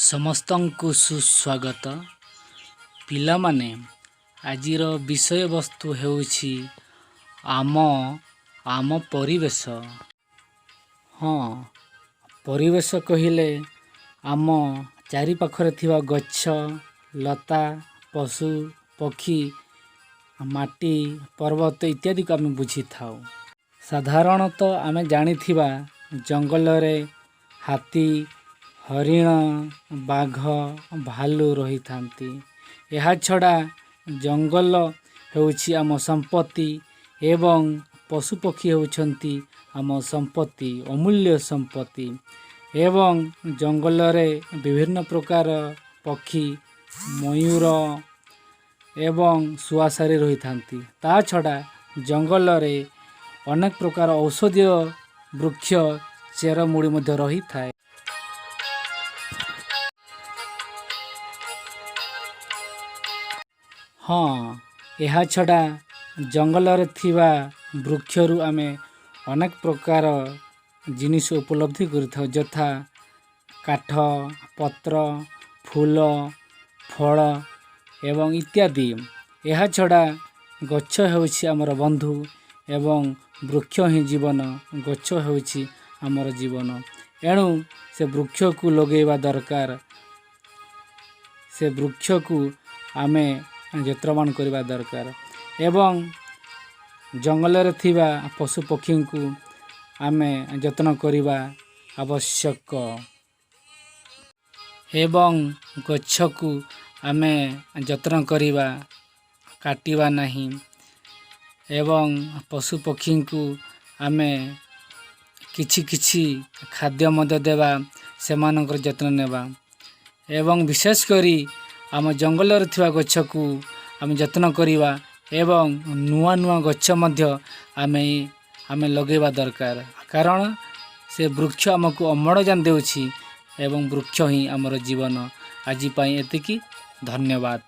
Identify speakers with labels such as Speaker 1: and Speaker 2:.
Speaker 1: ସମସ୍ତଙ୍କୁ ସୁସ୍ୱାଗତ। ପିଲାମାନେ, ଆଜିର ବିଷୟବସ୍ତୁ ହେଉଛି ଆମ ପରିବେଶ। ହଁ, ପରିବେଶ କହିଲେ ଆମ ଚାରିପାଖରେ ଥିବା ଗଛ, ଲତା, ପଶୁ, ପକ୍ଷୀ, ମାଟି, ପର୍ବତ ଇତ୍ୟାଦିକୁ ଆମେ ବୁଝିଥାଉ। ସାଧାରଣତଃ ଆମେ ଜାଣିଥିବା ଜଙ୍ଗଲରେ ହାତୀ, ହରିଣ, ବାଘ, ଭାଲୁ ରହିଥାନ୍ତି। ଏହା ଛଡ଼ା ଜଙ୍ଗଲ ହେଉଛି ଆମ ସମ୍ପତ୍ତି ଏବଂ ପଶୁପକ୍ଷୀ ହେଉଛନ୍ତି ଆମ ସମ୍ପତ୍ତି, ଅମୂଲ୍ୟ ସମ୍ପତ୍ତି। ଏବଂ ଜଙ୍ଗଲରେ ବିଭିନ୍ନ ପ୍ରକାର ପକ୍ଷୀ, ମୟୂର ଏବଂ ଶୁଆଶାରୀ ରହିଥାନ୍ତି। ତା ଛଡ଼ା ଜଙ୍ଗଲରେ ଅନେକ ପ୍ରକାର ଔଷଧୀୟ ବୃକ୍ଷ ଚେରମୂଳି ମଧ୍ୟ ରହିଥାଏ। ହଁ, ଏହା ଛଡ଼ା ଜଙ୍ଗଲରେ ଥିବା ବୃକ୍ଷରୁ ଆମେ ଅନେକ ପ୍ରକାର ଜିନିଷ ଉପଲବ୍ଧି କରିଥାଉ, ଯଥା କାଠ, ପତ୍ର, ଫୁଲ, ଫଳ ଏବଂ ଇତ୍ୟାଦି। ଏହା ଛଡ଼ା ଗଛ ହେଉଛି ଆମର ବନ୍ଧୁ ଏବଂ ବୃକ୍ଷ ହିଁ ଜୀବନ। ଗଛ ହେଉଛି ଆମର ଜୀବନ। ଏଣୁ ସେ ବୃକ୍ଷକୁ ଲଗେଇବା ଦରକାର। ସେ ବୃକ୍ଷକୁ ଆମେ ଯତ୍ନବାନ କରିବା ଦରକାର ଏବଂ ଜଙ୍ଗଲରେ ଥିବା ପଶୁପକ୍ଷୀଙ୍କୁ ଆମେ ଯତ୍ନ କରିବା ଆବଶ୍ୟକ ଏବଂ ଗଛକୁ ଆମେ ଯତ୍ନ କରିବା, କାଟିବା ନାହିଁ ଏବଂ ପଶୁପକ୍ଷୀଙ୍କୁ ଆମେ କିଛି କିଛି ଖାଦ୍ୟ ମଧ୍ୟ ଦେବା, ସେମାନଙ୍କର ଯତ୍ନ ନେବା ଏବଂ ବିଶେଷ କରି ଆମ ଜଙ୍ଗଲରେ ଥିବା ଗଛକୁ ଆମେ ଯତ୍ନ କରିବା ଏବଂ ନୂଆ ନୂଆ ଗଛ ମଧ୍ୟ ଆମେ ଲଗେଇବା ଦରକାର, କାରଣ ସେ ବୃକ୍ଷ ଆମକୁ ଅମ୍ଳଜାନ ଦେଉଛି ଏବଂ ବୃକ୍ଷ ହିଁ ଆମର ଜୀବନ। ଆଜି ପାଇଁ ଏତିକି, ଧନ୍ୟବାଦ।